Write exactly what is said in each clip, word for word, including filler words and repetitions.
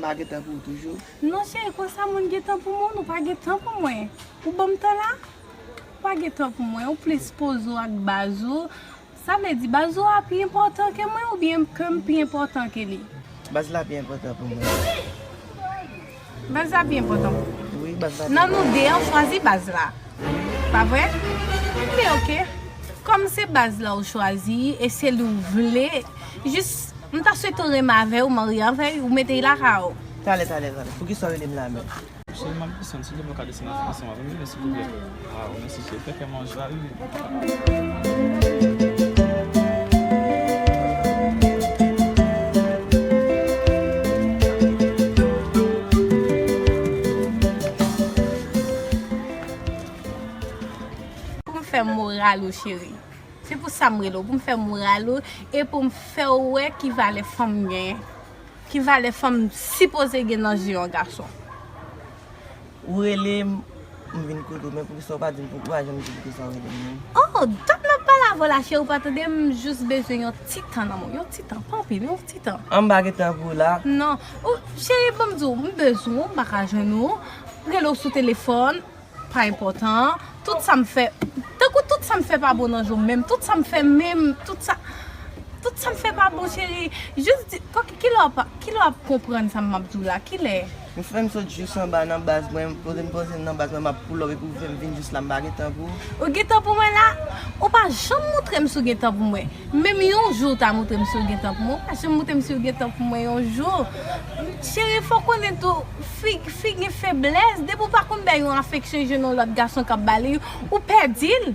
Pa gen tan pou ou toujou? Non, cheri, konsa moun gen tan pou moun, ou pa gen tan pou mwen. Ou ban m tan la? Ou pa gen tan pou mwen, ou plis poze w ak baz ou. Sa vle di, baz ou a pi enpòtan ke mwen oubyen ke m pi enpòtan ke li? Baz la pi enpòtan pou mwen. Baz la pi enpòtan pou ou? Wi, baz la pi enpòtan. Nan nou de an, chwazi baz la. Pa vre? Ebyen, oke. Kòm se baz la ou chwazi e se li ou vle, jis m ta swete w renmen avè l, ou marye avè l, ou mete l lakay ou. Talè, talè, talè. Poukisa w rele m la menm? Cheri, m ap desann, silvouplè, w ka desann ansanm avè m, silvouplè. Ah, mèsi, cheri. Fè kè m an jwa, wi. Pou m fè moral ou, cheri. Se pou sa m rele w, pou m fè moral ou e pou m fè w wè ki valè fanm genyen. Ki valè fanm sipoze gen nan je yon gason. Ou rele m, m vin kote w, men poukisa w pa di m, pou, ou pa janm di m poukisa w rele m menm? Oh, dat m ap pale avè w la, cheri, ou pa tande m, jis bezwen yon ti tan nan men w, yon ti tan, pa anpil, yon ti tan. An m pa gen tan pou w la. Non. Ou, cheri, ban m di w, m bezwen w, m pa ka jwenn ou. Rele w sou telefòn. Pa enpòtan. Tout sa m fè, tankou tout sa m fè pa bon nan je w menm, tout sa m fè menm, tout sa, tout sa m fè pa bon, cheri. Jis di, kòk, kilè w ap, kilè w ap konprann sa m ap di w la? Kilè? Ou fè m sot jis anba nan baz mwen, poze m poze m nan baz mwen, m ap pull up epi ou fè m vin jis la, m pa gen tan pou ou. Ou gen tan pou mwen la? Ou pa janm montre m si w gen tan pou mwen. Menm yon jou ou ta montre m si w gen tan pou mwen. Ou pa janm montre m si w gen tan pou mwen yon jou. Cheri, fò w konnen tou, fi, fi gen feblès. Depi w pa konn bay yon afeksyon, jwenn yon lòt gason k ap ba li, ou pèdi l.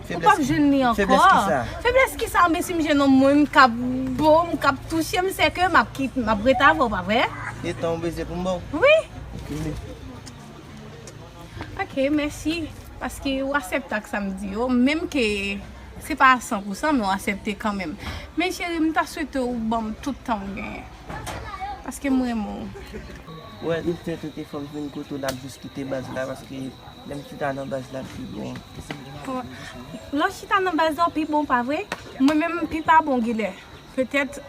Ou p ap jwenn li ankò. Feblès kisa? Feblès kisa? Anben, si m jwenn yon moun k ap bo m, k ap touche m, sèke m ap kit, m ap ret avè w, pa vre? Gen tan ou bezwen pou m ba w? Wi. Ok, mèsi. Paske ou aksepte ak sa m di yo, menm ke se pa a san pou san, men ou aksepte kanmenm. Men cheri, m ta swete ou ban m tout tan ou genyen. Paske m renmen w. Ou wè, m fè tout efò m vin kote w la, m jis kite baz la, paske lè m chita nan baz la, l pi bon. Lè w chita nan baz la, w pi bon, pa vre? Mwen menm, m pi pa bon, genlè. Petèt,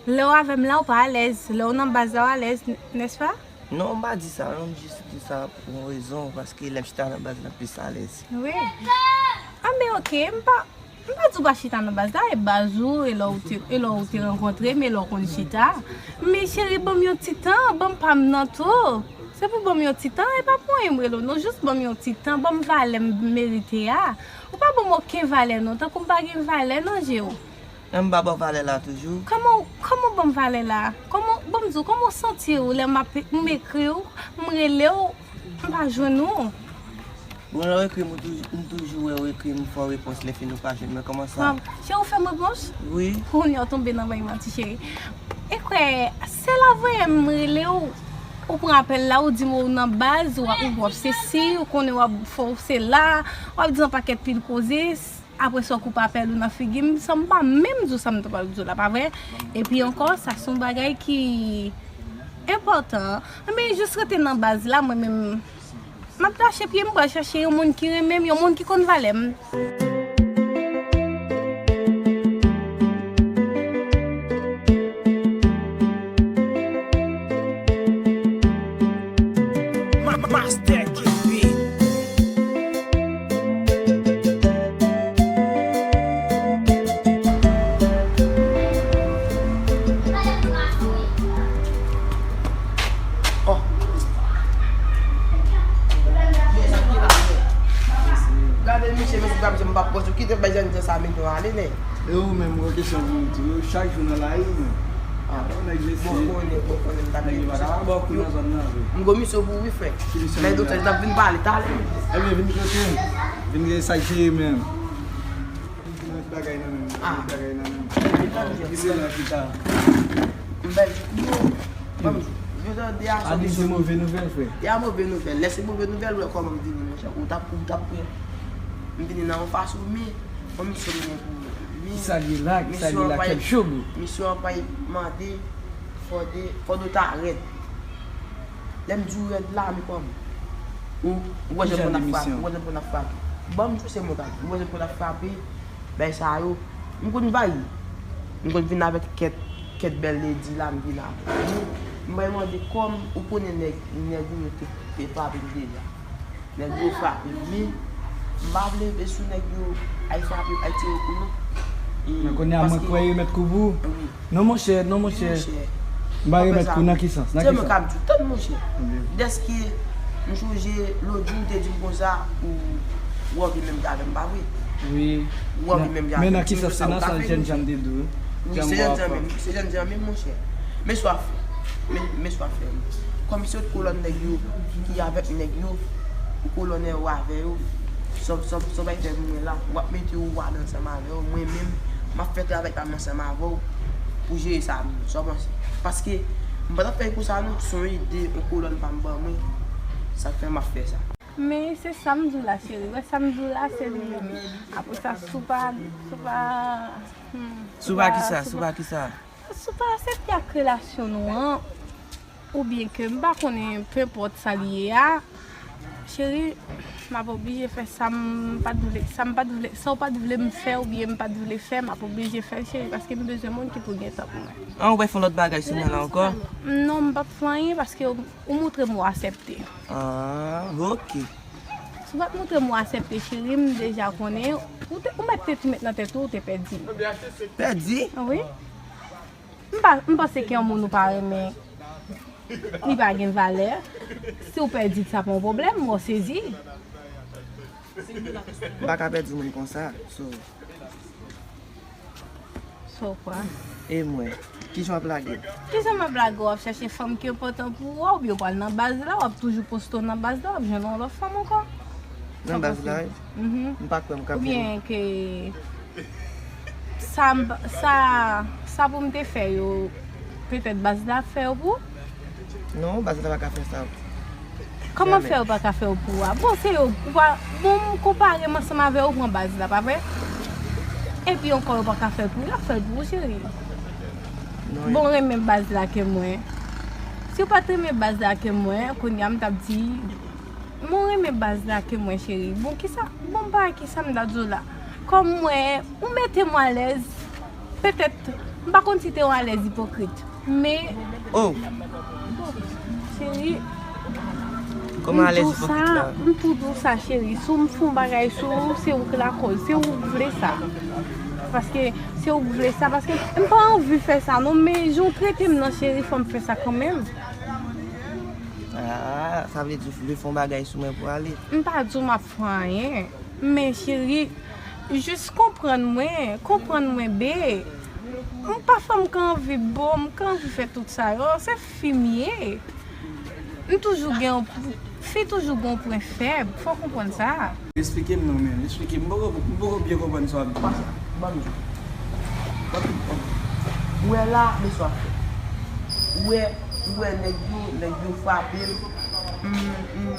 lè w avè m la, w pa alèz. Lè w nan baz la, w alèz, n-, nèspa? Non, m pa di sa, non, m jis di sa pou yon rezon, paske lè m chita nan baz la, m plis alèz. Wi. Anben, oke, m pa, m pa di w pa chita nan baz la, e baz ou, e lè w te, e lè w te rankontre m, e lè w konn chita. Men cheri, ban m yon ti tan, ban m pa m nan tou. Se pou ban m yon ti tan, e pa pou anyen m rele w, non, jis ban m yon ti tan, ban m valè m merite a. Ou pa ban m okenn valè, non, tankou m pa gen valè nan je w. An m pa ba w valè la toujou. Kòman w, kòman w ban m valè la? Kòman, ban m di w, kòman w santi w lè m ap, m ekri w, m rele w, m pa jwenn ou? Bon, lè w ekri m, ou toujou, m toujou wè w ekri m, fè w repons, lè fini ou pa jwenn mwen, kòman sa? Cheri, ou fè m repons? Wi. Kounye a w tonbe nan bay manti, cheri. E kwè, sèl avè m rele w, ou pran apèl la, ou di m ou nan baz, w ap, w ap se si, ou konnen w ap fè w se la, w ap di yon pakèt pil koze. Apre sa, w koupe apèl ou nan figi m, san m pa menm di w sa m ta pral di w la, pa vre? Epi ankò, sa se yon bagay ki enpòtan. Men jis rete nan baz la, mwen menm, m ap tache pye m, m pral chache yon moun ki renmen m, yon moun ki konn valè m. Ma-, Master King Beat. Oh. Gade misye, mesye, pa misye, m p ap pòs ou kite bay zanmi sa mete w ale, nèg. E ou menm, ou gen kesyon pou m di w, chak jou nan lari, ou menm. Ah. Nèg mesye. Bon, konnen, bon, konnen, m t ap nèg yo pa ta ba w kou nan zòn nan, vre. M gon misyon pou ou, wi, frè. Ki misyon? Lè doktè, l t ap vin pale talè. Ebyen, vin kote m. Vin gen sa k jere menm. Vin gen bagay nan menm. Ah. Vin gen bagay nan menm. Vin nan chita. M bèl. Bon, jodi a, se move nouvèl, frè. Y a move nouvèl. Lè se move nouvèl, ou wè kòman m vini, monchè. Ou t ap, ou t ap pran. M vini nan yon fason, men yon misyon m gen pou ou. Kisa l ye la? Kisa l ye la? Kèl cho, bro? Misyon an pa mande fò de, fò de ta rèd. Lè m di w rèd la, men kòman? Ou, ou wè jan pou n ap frape, ou wè jan pou n ap frape. Ban m di w se mwen k ap di w, ou wè jan pou n ap frape, bay sa yo. M konn bay. M konn vin avèk kèt, kèt bèl ledi la, m vin avè w. M bay mande kòm ou konnen nèg, nèg yo te, te frape m deja. Nèg yo frape m, men m pa vle rive sou nèg yo, ay frape m, ay tire kou non. E, men kounye a, mwen paske kwè yo met kou pou ou. Wi. Non, monchè, non, monchè. Monchè. M pa remèt kou nan ki sans? Nan ki sans? Se mwen k ap di w, tann, monchè. Dèske m chonje lòt jou, ou te di m konsa, ou, ou anvi menm jan avè m, pa vre? Wi. Ou anvi menm jan avè m. Men nan ki sans? Se nan sans jènjan m te di w. Wi, se jènjan menm, se jènjan menm, monchè. Men sa w ap fè. Men, men sa w ap fè. Kòm se kolòn nèg yo ki avèk nèg yo, ou kolonè ou avè yo. Sa w, sa w, sa w bay fè pou mwen la, w ap mete ou ansanm avè yo. Mwen menm, m ap fè travay pa m ansanm avè w pou jere sa menm. Sa w panse? Paske m pa t ap fè l konsa non, se yon ide yon kolòn pa m ban mwen. Sa k fè m ap fè sa. Men se sa m di w la, cheri. Wè sa m di w la, se li menm. Apre sa, si w pa, si w pa, hmm, si w pa, si w pa kisa, si w pa kisa? Si w pa aksepte ak relasyon nou an, oubyen ke m pa konnen, penpòt sa li ye a, cheri, m ap oblije fè sa m pa t vle, sa m pa t vle, sa w pa t vle m fè oubyen m pa t vle fè, m ap oblije fè l, cheri, paske m bezwen moun ki pou gen tan pou mwen. An, ou pral fè yon lòt bagay sou mwen la ankò? Non, m p ap fè anyen paske ou, ou montre m ou aksepte. Ah, ok. Si w pa t montre m ou aksepte, cheri, m deja konnen, ou te, ou mèt te tou met nan tèt ou, ou te pèdi m. Pèdi? Wi. M pa, m panse ke yon moun ou pa renmen, li pa gen valè. Si w pèdi l, sa pa yon pwoblèm, mwen sezi. M pa ka pèdi moun konsa. So, so kwa? E mwen? Kijan w ap lage m? Kijan m ap lage w? W ap chèche fanm ki enpòtan pou ou, oubyen w pral nan baz la, w ap toujou poste w nan baz la, w ap jwenn yon lòt fanm ankò? Nan baz la, wi. Mhm. M pa kwè m ka fè l. Oubyen ke sa, m- sa, sa pou m te fè yo, petèt baz la ap fè yo pou ou? Non, baz la pa ka fè sa. Kòman fè yo pa ka fè yo pou ou a? Bon, se yo, ou pa, bon, m konpare m ansanm avè yo, ou pran baz la, pa vre? Epi ankò, yo pa ka fè l pou ou, y ap fè l pou ou, cheri. Non, bon, renmen baz la ke mwen. Si w pa t renmen baz la ke mwen, kounye a m t ap di, mwen renmen baz la ke mwen, cheri. Bon, kisa, bon, m pa wè kisa m ta di w la. Kòm mwen, ou mete m alèz, petèt, m pa konn si te yon alèz ipokrit, men, oh, bon, cheri, kòman alèz ipokrit la? M tou di w sa, cheri. Si w m fè yon bagay sou ou, se ou k lakòz. Se ou k vle sa. Paske se ou k vle sa. Paske m pa anvi fè sa, non. Men jan w trete m nan, cheri, fò m fè sa kanmenm. Ah, sa vle di w vle fè yon bagay sou mwen pou ale? M pa di w m ap fè anyen. Men, cheri, jis konprann mwen. Konprann mwen, be. M pa fanm k anvi bo, m k anvi fè tout sa yo. Se fi m ye. M toujou gen yon, fi toujou gen yon pwen fèb. Fò w konprann sa. Eksplike m non, men. Eksplike m. M poko, m poko byen konprann sa w ap di m sa. Ban m di w. Ban m di w. Ou wè la, men sa w ap fè. Ou wè, ou wè nèg yo, nèg yo frape m. M, m,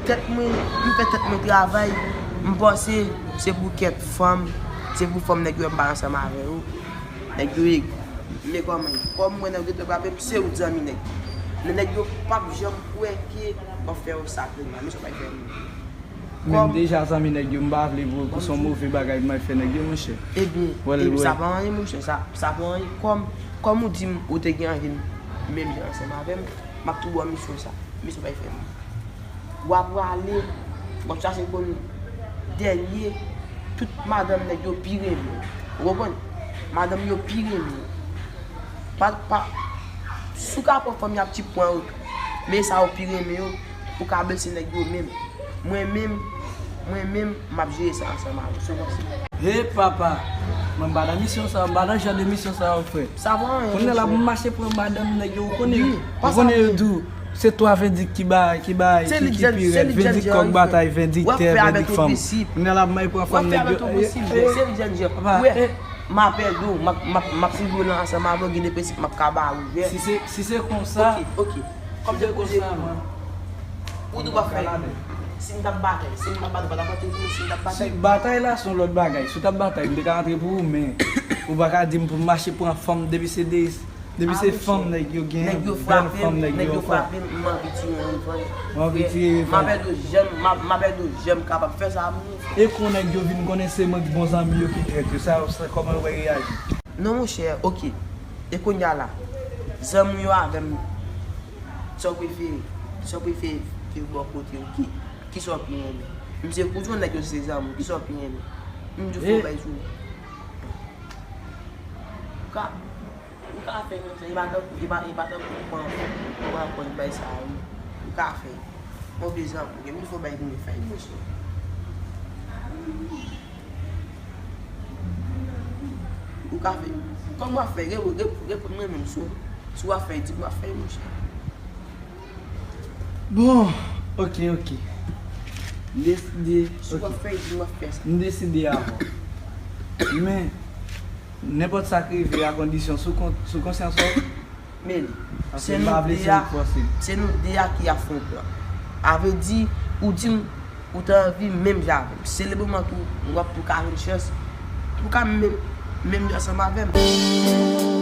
tèt mwen, m fè tèt mwen travay. M panse se pou kèk fanm, se pou fanm nèg yo wè m pa ansanm avè yo. Nèg yo egri. Men kòman, kòm mwen nèg yo te frape m, se ou zanmi nèg yo. Men nèg yo p ap janm kwè ke m ap fè yo sa pou mwen. Men sa w pa fè m. Men m deja zanmi nèg yo, m pa vle pou, pou se yon move bagay m al fè nèg yo, monchè. Ebyen, ebyen, sa pa anyen, monchè, sa, sa pa anyen. Kòm, kòm ou di m ou te gen anvi menm jan ansanm avè m, m ap tou ba w misyon sa. Misyon pa fè m. W ap prale, w ap chache konn dènye, tout madanm nèg yo pi renmen. Ou konprann? Madanm yo pi renmen. Pa, pa, si w ka pran fanm, y ap ti pran yo tou. Men sa yo pi renmen yo, ou ka blese nèg yo menm. Mwen menm, mwen menm, m ap jere sa ansanm avè w. Sou konsa. He papa, mwen m pa nan misyon sa, m pa nan jan de misyon sa yo, frè. Sa pa anyen, monchè. Kounye a la pou m mache pran madanm nèg yo, ou konnen, ou konnen yo di w, se twa vendik ki bay, ki bay, ki, ki pi rèd, vendik kòk batay, vendik tè, vendik fanm. Kounye a la pou m al pran fanm nèg yo. Se li jèn jan. Papa, m ap ède w, m ap, m ap, m ap swiv ou la ansanm avè w, gen de prensip m ap ka ba ou, jè. Si se, si se konsa, ok, ok. Kòm se koze pou mwen. Ou di w ap fè. Si m t ap batay, si m t ap batay, w pa t ap pote pou mwen si m t ap batay. Si batay la se yon lòt bagay. Si w t ap batay, m te ka antre pou ou, men ou pa ka di m pou m mache pran fanm depi se de, depi se fanm nèg yo genyen, bèl fanm nèg yo ankò. Nèg yo frape m, m anvi tire yon revanj. Ou anvi tire revanj. M ap ède w jan m, m ap, m ap ède w jan m kapab fè sa pou ou. E kon nèg yo vin konnen se mwen k bon zanmi yo ki trèt yo, sa, sa kòman yo pral reyaji? Non, monchè, ok. E kounye a la, Zanmi w yo avè m. Sa w prefere? Sa w prefere viv bò kote w? Ki, ki sa w pi renmen? M se kouzin nèg yo se zanmi w. Ki sa w pi renmen? M di w fè w bay sou. Ou ka, ou ka fè yon sa. E pa tankou, e pa, e pa tankou pran, pran, pran bay sa yo. Ou ka fè. Move zanmi w. Gen moun fè w bay moun fè yon sa. Ou ka fè. Kòman w ap fè? Reponn, reponn, reponn mwen menm. Si w, si w ap fè, di m w ap fè, monchè. Bon, ok, ok. M deside. Si w ap fè, di m w ap fè sa. M deside avan. Men, nenpòt sa k rive a kondisyon sou, kon, sou konsyans ou. Men li. Paske m pa vle se ou k fòse. Se nou de a ki ap fè yon plan. A vle di, ou di m, ou te anvi menm jan avè m. Se le moman tou, w ap tou ka jwenn chans. Ou ka menm, menm jan ansanm avè m.